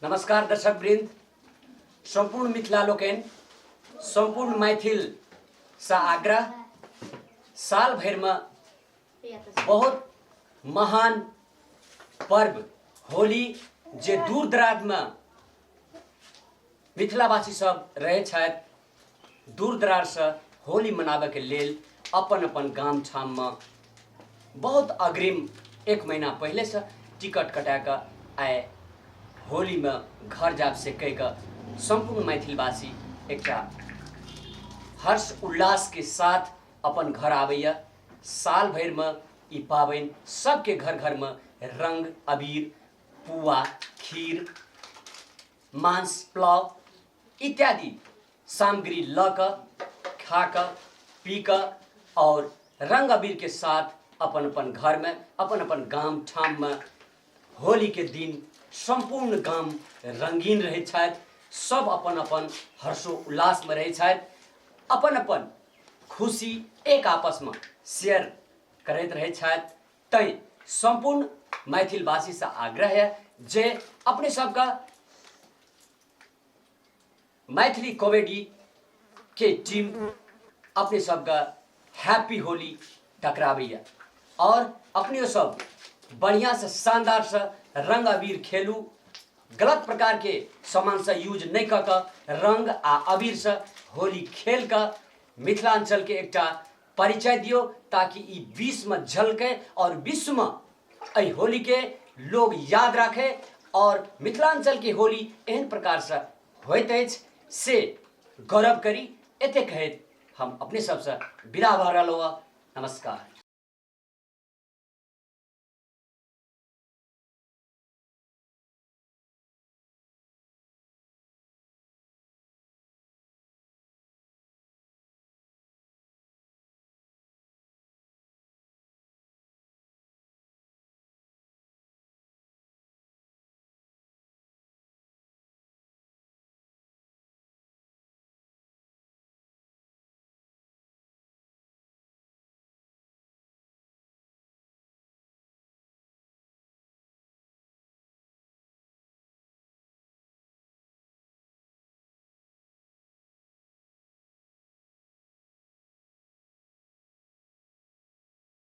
नमस्कार दर्शक वृंद, संपूर्ण मिथिला लोकनि, संपूर्ण मैथिल सँ आग्रह, साल भरिमे बहुत महान पर्व होली जे दूर दराजमे मिथिलावासी सब रहै छथि, दूर दराजसँ होली मनाबैके लेल अपन अपन गाम ठाममे बहुत अग्रिम एक महीना पहिलेसँ टिकट कटा कऽ आइ होलीमे घर जायब से कहि कऽ सम्पूर्ण मैथिलवासी एकटा हर्ष उल्लासके साथ अपन घर आबैए। साल भरिमे ई पाबनि सबके घर घरमे रङ्ग अबीर, पुआ, खीर, मांस, पुलाव इत्यादि सामग्री लऽ कऽ खा कऽ पी कऽ आओर रङ्ग अबीरके साथ अपन अपन घरमे अपन अपन गाम ठाममे होलीके दिन सम्पूर्ण गाम रङ्गीन रहै छथि। सब अपन अपन हर्षोल्लासमे रहै छथि, अपन अपन खुशी एक आपसमे शेयर करैत रहै छथि। तैँ सम्पूर्ण मैथिलवासीसँ आग्रह है जे अपने सबके मैथिली कॉमेडी के टीम अपने सबके हैप्पी होली टकराबैए और अपने सब बढ़िया से शानदार से रंग अबीर खेलू, गलत प्रकार के सामान से यूज नहीं कऽ कऽ रंग आ अबीर से होली खेल कऽ मिथिलांचल के एकटा परिचय दियौ ताकि ई विश्व में झलके और विश्व में एहि होली के लोग याद राखे और मिथिलांचल के होली एहन प्रकार से होइत अछि से गौरव करी। एते कहैत हम अपने सबसँ विदा भऽ रहलहुँ। नमस्कार।